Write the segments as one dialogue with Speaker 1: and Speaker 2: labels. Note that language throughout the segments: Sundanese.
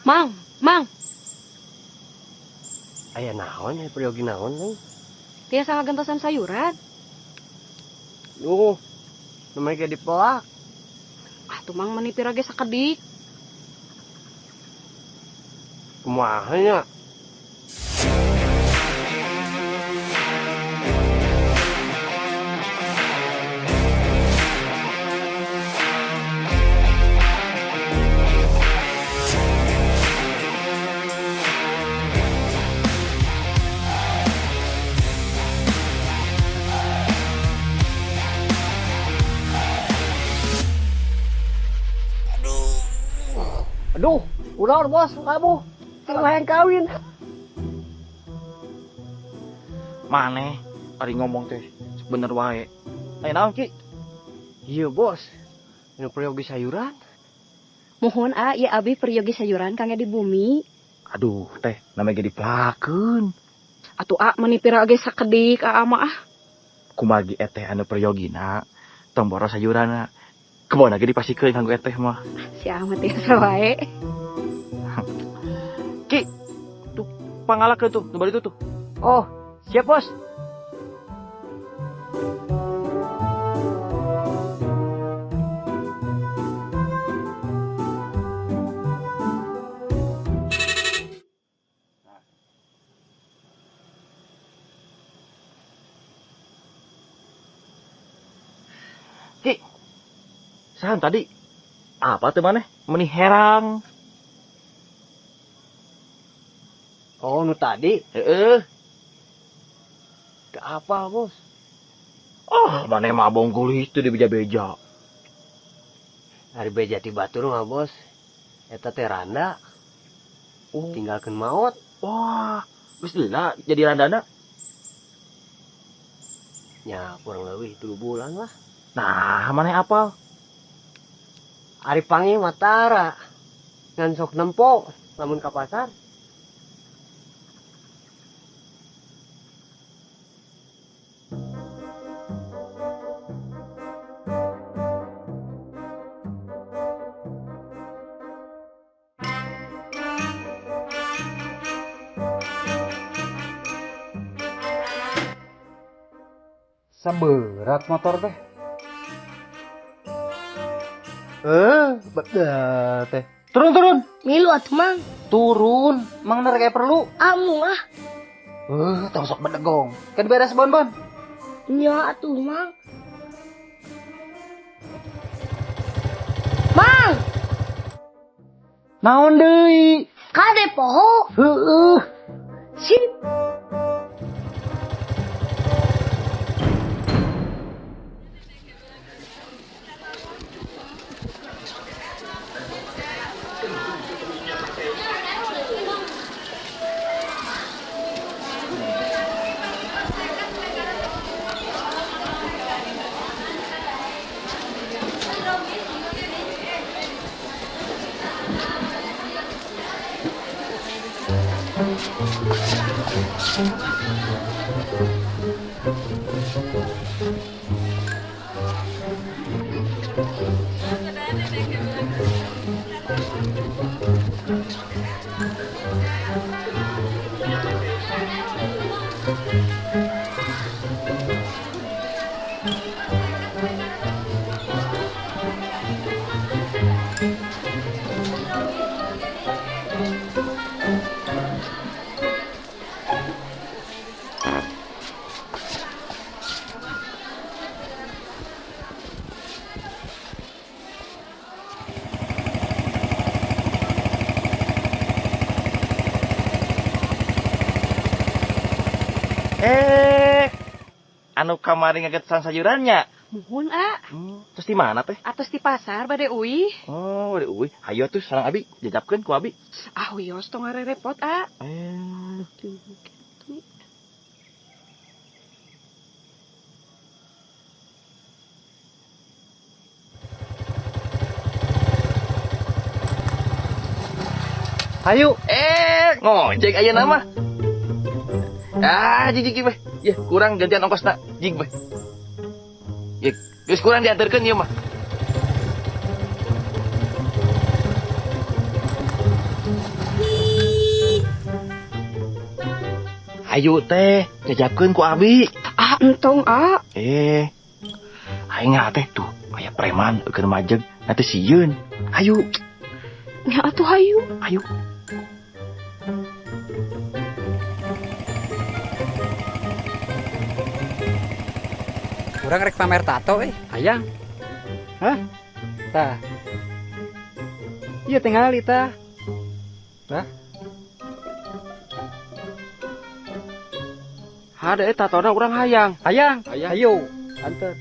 Speaker 1: Mang, Mang,
Speaker 2: Aya naon, aya peryogi naon, Neng?
Speaker 1: Tiasa ngagentosan sayuran.
Speaker 2: Duh, namanya kayak dipelak.
Speaker 1: Ah, tuh Mang meni pira ge sakedik.
Speaker 2: Kumaha nya? Aduh, udah bos, kamu kalau yang kawin.
Speaker 3: Maneh ari ngomong teh bener wae. Aya naon, Ki?
Speaker 2: Iya bos, ini peryogi sayuran.
Speaker 1: Muhun a, ya abi peryogi sayuran kangge di bumi.
Speaker 3: Aduh, teh, namanya ge dipelakeun.
Speaker 1: Atuh a meni pira ge sakedik aa mah ah.
Speaker 3: Kumargi eteh anu peryogina, tong boros sayuranna. Kebon ge dipasikeun kanggo eteh mah.
Speaker 1: Si amat tiasa wae.
Speaker 3: Ki, tuh pangalakeun tuh, nu bari tuh.
Speaker 2: Oh, siap bos.
Speaker 3: Ki, sahan tadi? Apa tuh maneh? Meni herang.
Speaker 2: Oh, nu tadi?
Speaker 3: Heeh.
Speaker 2: Teu apa, bos?
Speaker 3: Oh, maneh mah bonggol itu di beja-beja.
Speaker 2: Ari beja ti batur mah, bos. Eta teh randa.
Speaker 3: Oh.
Speaker 2: Tinggalkeun maot.
Speaker 3: Wah, geus lila jadi randana.
Speaker 2: Ya, kurang lebih 3 bulan lah.
Speaker 3: Nah, maneh apal?
Speaker 2: Ari pangi matara. Ngan sok nempo lamun ka pasar.
Speaker 4: Seberat motor teh. Berat teh. Turun, turun.
Speaker 5: Milu atuh, Mang.
Speaker 4: Turun. Mang ner kayak perlu.
Speaker 5: Amu ah.
Speaker 4: Tong sok bedegong. Kan beres bon-bon.
Speaker 5: Nya atuh, Mang. Mang.
Speaker 4: Naon deui?
Speaker 5: Kade poho.
Speaker 4: Heeh.
Speaker 5: Sip.
Speaker 3: Anu kamari ngagetan sayurannya.
Speaker 1: Muhun, a.
Speaker 3: Terus di mana teh?
Speaker 1: Atos di pasar bade uih.
Speaker 3: Oh, bade uih. Hayo tuh sareng abi jajapkeun ku abi.
Speaker 1: Ah, wios tong ngarerepot, a. Tuh, gitu.
Speaker 4: Hayu.
Speaker 3: Ngojek ayeuna mah. Ah, jig jig weh. Ya, kurang gantian ongkosna. Jig weh. Ya, geus kurang diantarkeun ieu mah. Ayo teh, jajabkeun ku abi.
Speaker 1: Ah, entong ah.
Speaker 3: Eh. Aing teh tuh, aya preman keur majeg, nanti sieun. Ayo.
Speaker 1: Nya atuh hayu.
Speaker 3: Ayo.
Speaker 6: Urang rek pamer tato eh.
Speaker 2: Hayang. Hah? Tah. Iya tingali tah. Tah.
Speaker 1: Hade tatona urang hayang.
Speaker 2: Hayang.
Speaker 1: Hayang.
Speaker 2: Ayo, anter.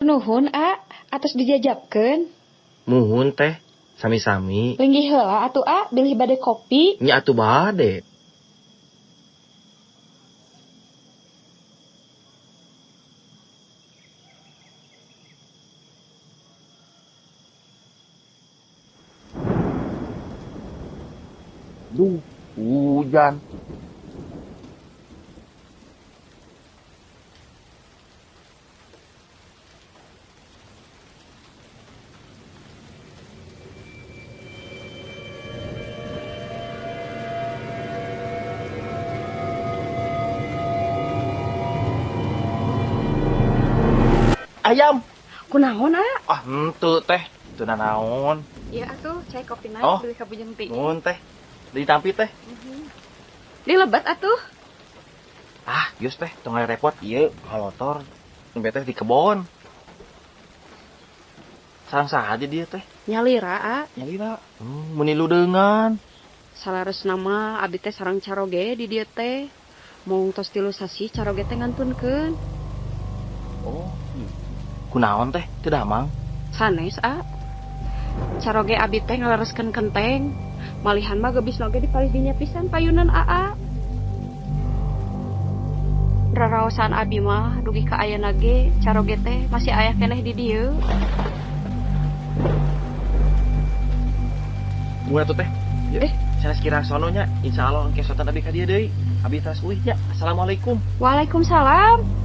Speaker 1: Nuhun a atos dijajabkeun.
Speaker 3: Muhun teh, sami-sami.
Speaker 1: Linggih heula atuh a bilih bade kopi.
Speaker 3: Nya atuh bade. Duh, hujan. Ayam.
Speaker 1: Kunaon a?
Speaker 3: Ah, henteu teh. Teu nanaon.
Speaker 1: Iya atuh, cai kopi naik
Speaker 3: Oh.
Speaker 1: beli ka Bujeng Ti.
Speaker 3: Nuhun teh. Ditampi teh.
Speaker 1: Dilebat atuh.
Speaker 3: Ah, geus teh, tong repot ieu malotor. Nembe teh di kebon. Sareng saha di dieu teh?
Speaker 1: Nyalira a.
Speaker 3: Nyalira. Meuni ludeungan.
Speaker 1: Salaresna mah abi teh sareng caroge di dieu teh. Mung tos 3 sasih caroge teh ngantunkeun.
Speaker 3: Oh. Kunaon teh? Teu damang.
Speaker 1: Sanes a. Caroge abi teh ngalereskeun kenteng. Malihan mah gebis oge dipalih dinya pisan payunan aa. Raraosan abi mah dugi ka ayeuna ge caroge teh masih aya keneh di dieu.
Speaker 3: Mun atuh teh. Ya. Sanes kirang sono nya, insyaallah engke sotan abi ka dieu deui. Abi tas uih nya. Assalamualaikum.
Speaker 1: Waalaikumsalam.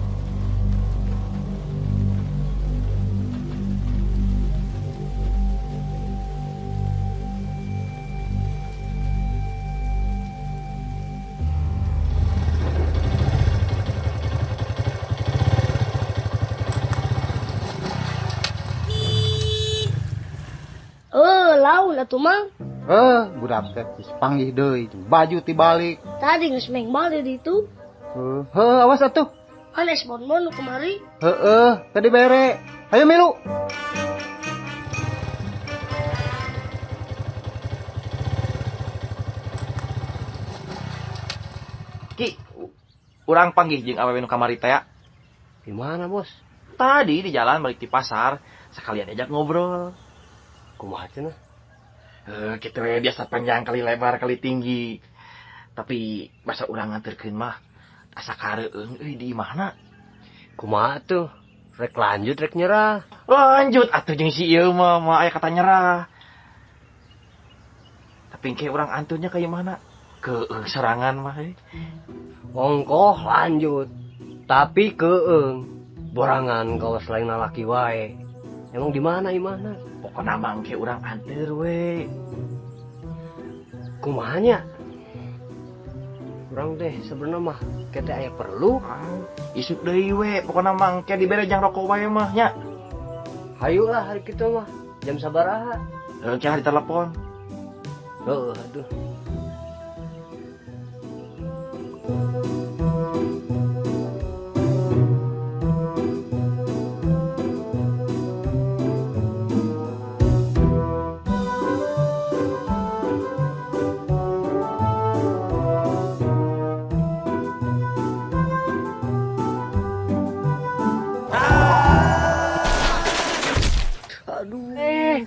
Speaker 5: Laun atuh mang.
Speaker 4: Budak teh geus panggih deui, baju tibalik.
Speaker 5: Tadi geus mengbal di ditu.
Speaker 4: Heuh, awas atuh.
Speaker 5: Anes bonbon nu kamari.
Speaker 4: Heeh, tadi bere. Ayo milu.
Speaker 3: Ki, urang panggih jeung awewe nu kamari teh.
Speaker 2: Di mana, Bos?
Speaker 3: Tadi di jalan balik di pasar, sekalian diajak ngobrol.
Speaker 2: Kumaha cenah?
Speaker 3: Kitu we biasa panjang kali lebar kali tinggi. Tapi basa urang nganterkeun mah asa kareueung euy di imahna.
Speaker 2: Kumaha tuh? Rek lanjut rek nyerah.
Speaker 3: Lanjut atuh jeung si ieu mah mah aya kata nyerah. Tapi engke urang antunnya ka imahna? Keung sorangan mah euy.
Speaker 2: Ongkoh lanjut. Tapi keung borangan kawas lain lalaki wae. Emang di mana imahna?
Speaker 3: Pokona mah engke urang anteur we.
Speaker 2: Kumaha nya? Urang teh sebenarnya mah kete aya perlu.
Speaker 3: Isuk deui we, pokona mah engke dibere jang rokok wae mah nya.
Speaker 2: Hayu lah hari kitu mah. Jam sabaraha?
Speaker 3: Engke hari telepon.
Speaker 2: Heuh, aduh.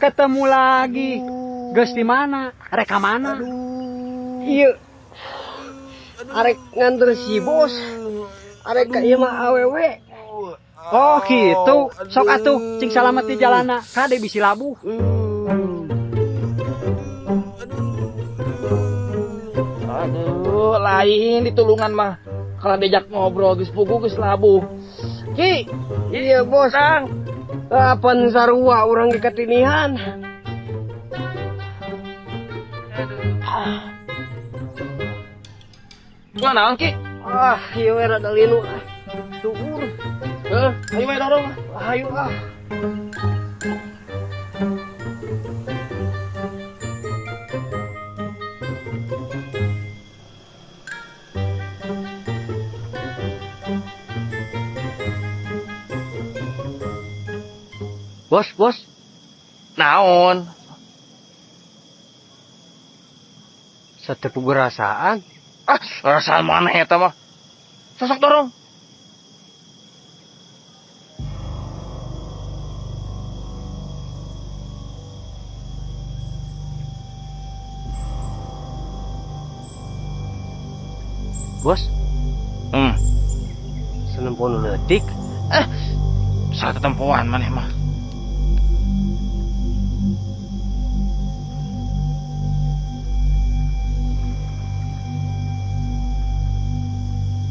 Speaker 6: Ketemu lagi. Geus di mana? Rek ka mana?
Speaker 2: Iya. Arek nganter si bos. Arek ka ieu mah awewe.
Speaker 6: Oh gitu. Sok atuh, cing salamet di jalana. Kade bisi labuh.
Speaker 3: Aduh, lain ditulungan mah. Kalau diajak ngobrol geus puguh geus labuh. Ki,
Speaker 2: Iya bos.
Speaker 3: Kang.
Speaker 2: Apan sarua urang ge katinihan.
Speaker 3: Kumaha naon Ki?
Speaker 2: Ah, ieu we rada linu. Suur.
Speaker 3: Heuh, ayo we dorong.
Speaker 2: Ayo ah. Bos, bos,
Speaker 3: Naon?
Speaker 2: satu perasaan.
Speaker 3: Ah, perasaan mana eta mah? Sosok dorong.
Speaker 2: Bos, senempon leutik.
Speaker 3: Salah tetempoan maneh mah.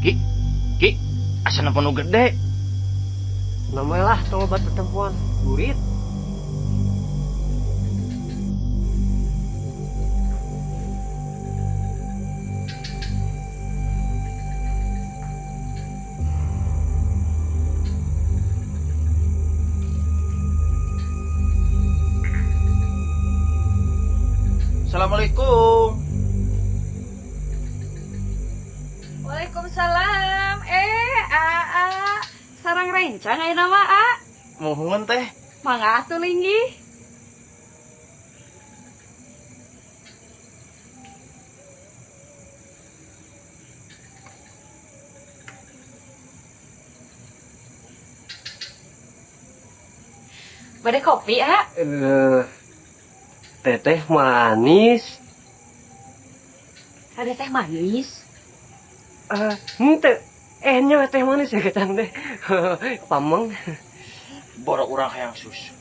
Speaker 3: Ki, Ki, asa nempo nu gede.
Speaker 2: Namanya lah tong obat pertempuan. Burit.
Speaker 3: Assalamualaikum.
Speaker 1: Waalaikumsalam. Aa, sarang rencang ayeuna mah, A.
Speaker 3: Muhun teh.
Speaker 1: Mangga atuh linggih. Bade kopi, A?
Speaker 2: Teteh manis.
Speaker 1: Ada teh manis.
Speaker 2: Henteu. Nya teh manis ya ketang teh. Pameng.
Speaker 3: Borok urang hayang susu.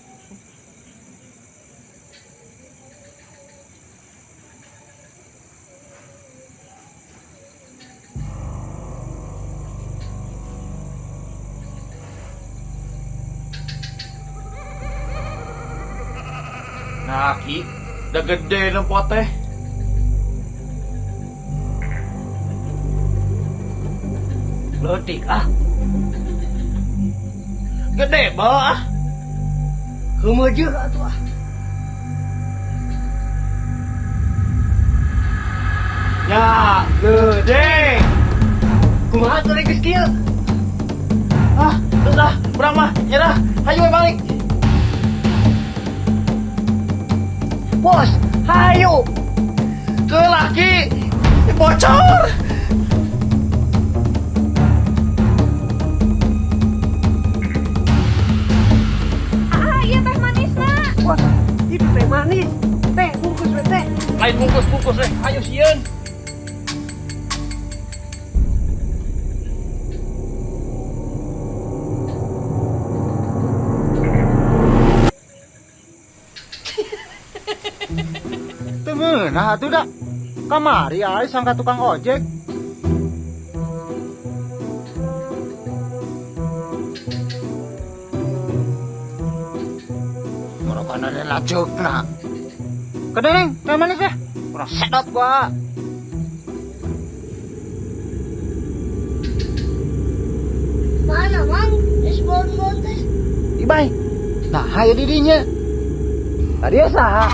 Speaker 3: Nah, Ki, udah gede nempo teh.
Speaker 2: Leutik ah.
Speaker 3: Gede bae ah.
Speaker 2: Heumeujeuh atuh ah. Ya, gede. Kumaha tuh geus kieu?
Speaker 3: Ah, terus ah, urang mah nyerah. Hayu we balik.
Speaker 2: Bos, hayu.
Speaker 3: Ke laki. Bocor.
Speaker 1: Ah, iya teh manisna.
Speaker 2: Bos, itu teh manis. Teh bungkus we teh.
Speaker 3: Lain bungkus-bungkus we. Hayu sieun.
Speaker 4: Teu meunah atuh da. Kamari ai sangka tukang ojek. Merokana ada lajeukna. Kedeneng, teh manis ya. Kurang sedot gua.
Speaker 5: Mana mang? Es bonbon teh.
Speaker 4: Ibai. Nah, hayu didinya.
Speaker 2: Tadi saha?